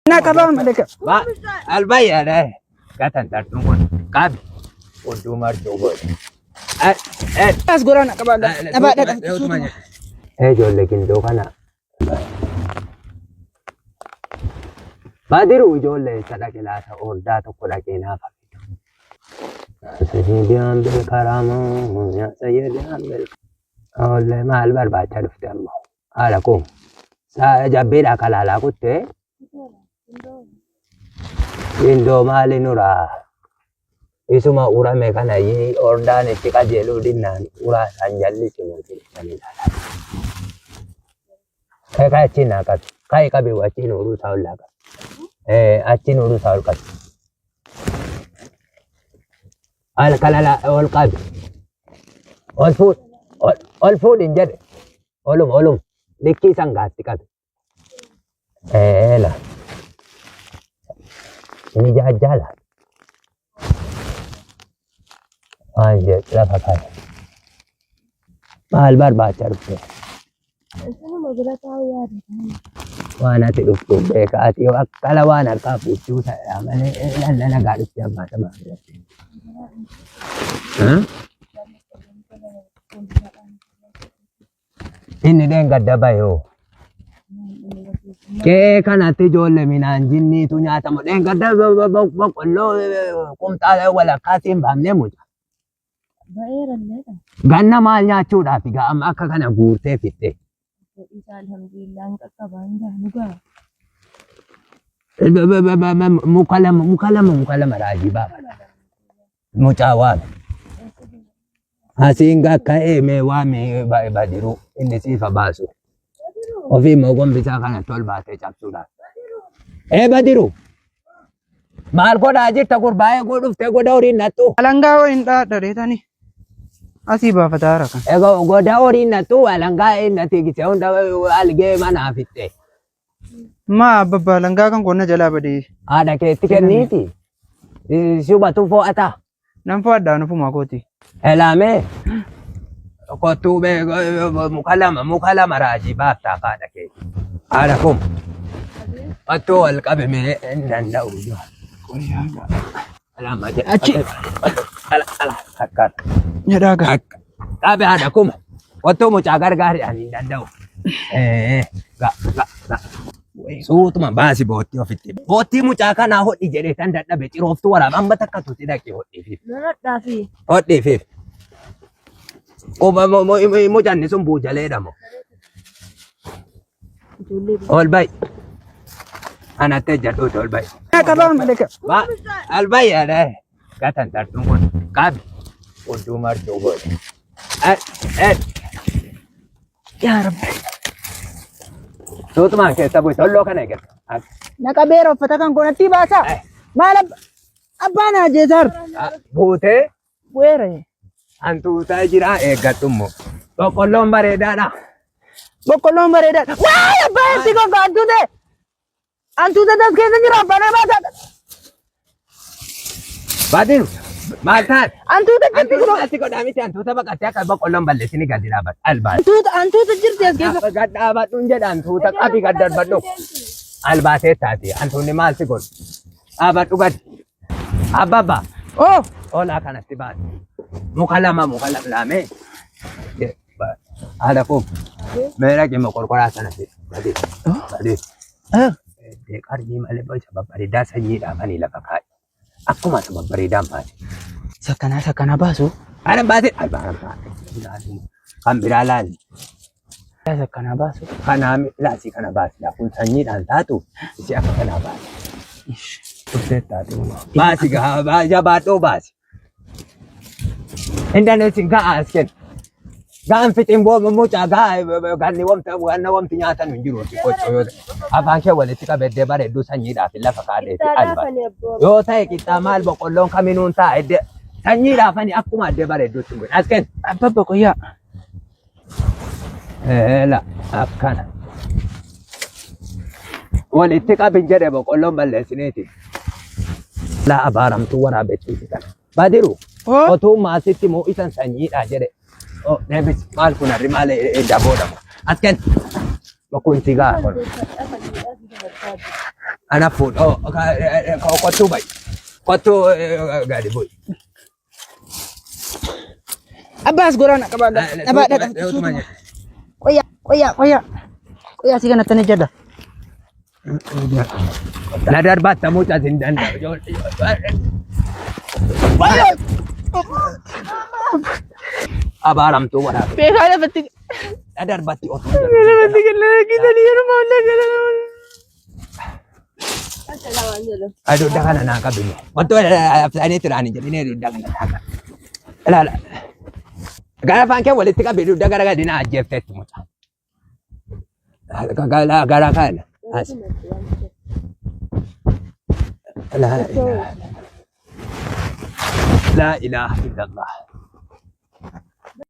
Na qabaa malee. Ba albayyaadha. Gatan tartuun kun qabi. Odduu martuu godhe. As goraa na qabaa. Dhabaa dhaqaa. Ijoollee gindoo kana. Badiru ijoollee isa dhaqe laata ordaa tokko dhaqee naaf fidu. Sayyidiyaan bilkaramoo sayyidiyaan bilkaramoo. Oollee maal barbaacha dhufte ammoo haadha koo. Jabbiidha kalaalaa kuttee. Gindoo maali nuraa? Isuma urame kana yii ordaan itti qajeeluu dinnaan uraa isaan jallisi mootii dhufanii ilaalaa. Kai kai achiin naa qabi. Kai qabi achiin uruu isaa ol laa qabi. Achiin uruu isaa ol qabi. Al kalala ol qabi. Ol fuudh. Ol fuudh hin jedhe. Olum olum. Likkii sangaatti qabi. Eela. Ni jaajjaala. Waan jedhu lafa kaa'e. Maal barbaacha dhufte? Isinuma bira taa'uu yaade. Waan ati dhuftu beeka. Ati yoo akkala waan harkaa fuuchuu ta'e malee lalla nagaa dhufte abbaa sabaa biratti. Inni dheengadda bahe hoo. Qe'ee kanatti ijoollee midhaan jinniitu nyaatamu. Dheengadda boqqolloo qumxaa walakkaa siin baafnee muca. Ba'eerallee dha. Ganna maal nyaachuudhaaf egaa amma akka kana guurtee fixxe. Isa alhamdulillah hin qaqqabaa hin gaha nu gaha. Muka lama muka lama muka lama raajii baafata. Mucaa waame. Asiin gakka'ee mee waame badiru inni siifa baasu. Ofii immoo gombisaa kana tol baatee cabsuudhaaf. Ee badiru. Maal godhaa jirta gurbaa eeguu dhuftee goda horiin nattu. Alangaa waliin dhaadha reetani. Asii baafataa hara kan. Egaa goda horiin nattu alangaa inni ati gisee hunda algee manaa fixxe. Maa abbabba alangaa kan qonna jalaa badee. Haadha keetti kenniiti. Subatu fo'ata. Nan fo'adha anufuma kooti. Elaamee kottuu bee muka lama raajii baaftaa haadha keeti. Haadha kun kottuu wal qabe mee hin danda'u. Lama jedha. Achi. Ala ala akka Nyadhaa gaa. akka qabe haadha kuma kottuu mucaa gargaari ani hin danda'u. Ga ga ga. Suutuma baasi boottii ofitti. Boottii mucaa kanaa hodhi jedhee tan dadhabe cirooftuu waraaba amma takka tuuti dhaqee hodhiifiif. Nanadhaa fi Hodhiifiif. Mucanni sun buujaleedha moo. ijoollee Ol ba'i. Anatti ejjadhuuti ol ba'i. Na qabaa malee. Ba ol ba'i yaada. Gatan tartuun kun qabi. Odduu martuu godhe. Yaa Rabbi. Suutumaan keessa bu'i tolloo kana eeggadhu. Na qabeera uffata kan koonatti baasaa. Maal abbaan ajjeesaar. Buutee Bu'eera. hantuutaa jira eeggadhu immoo. Boqqolloon bareedaadha. Boqqolloon bareedaadha. Waay abbaa eessi gonka hantuute. Hantuuta tas keessa jira abbaa na baasaa. Baadiru maal taate? Hantuuta jirti Hantuuta kunoo. asi godhaa miti hantuuta baqattee akka boqqolloon balleessini gadi dhaabadhu. Albaate. Hantuuta hantuuta jirti as keessa. Gad dhaabadhuun jedha hantuuta qabi gad darbadhu. Albaatee taate hantuunni maal si godhu? Dhaabadhu gadi. Abbabba Oh olaa kanatti baate. Muka lama muka lama laamee. Haadha koo mee dhaqi moqorqoraa sana fi gadi gadi. Qarjii malee isa babbareedaa sanyii dhaabanii lafa kaa'e. Akkuma isa babbareedaan baate. sakkanaa sakkanaa baasu. Haadha baate albaara baate. Kan biraa laali. Sakkanaa baasu. Kanaa laasii kana baasi. Kun sanyiidhaan taatu isi akka kanaa baasi. Dhuftee taate. Baasi gaa jabaadhoo baasi. Hin dandeessin ga'a as kennu. Ga'an fixin booda mucaa ga'a ganni wamta ganna wamti nyaatan hin jiru qoccoo yoo ta'e. Afaan kee walitti qabeddee bareedduu sanyiidhaaf lafa kaadheetti Qixxaadhaa alba. fani abboo. Yoo ta'e qixxaa maal boqqolloon kaminuun ta'a eddee sanyiidhaaf ani akkuma addee bareedduutti hin godhin. As kennu. Abbabba qoyyaa. Eela akkana. Walitti qabin jedhe boqqolloon balleessineeti. Laa abaaramtuu waraabettiiti kana. Badiru Oh otuu maasitti moo isan sanyiidha jedhe. Oh, deebis maal kun harri maal daboodha. As kenni. Kun sigaa kun. Ana fuudh. Kottuu ba'i. Kottuu gadi bu'i. Abbaas goraana qabaa. Dhabaadha. Qoyyaa qoyyaa qoyyaa. Qoyyaa si kanatti ni jedha. Na darbatta mucas hin danda'u. Abaaramtuu waraabe. Beekaa lafatti. Na darbatti otoo. Lafatti galaa gidanii yeroo maallaa galaa. Dugda kana naa qabi. Wantoota afsaanii turaan hin jedhinee dugda kana naa qabi. Ilaala. Gara afaan kee walitti qabi dugda gara gadi naa ajjeefteetti mucaa. Gara kana. As. Laa ilaaha. Laa ilaaha illallah.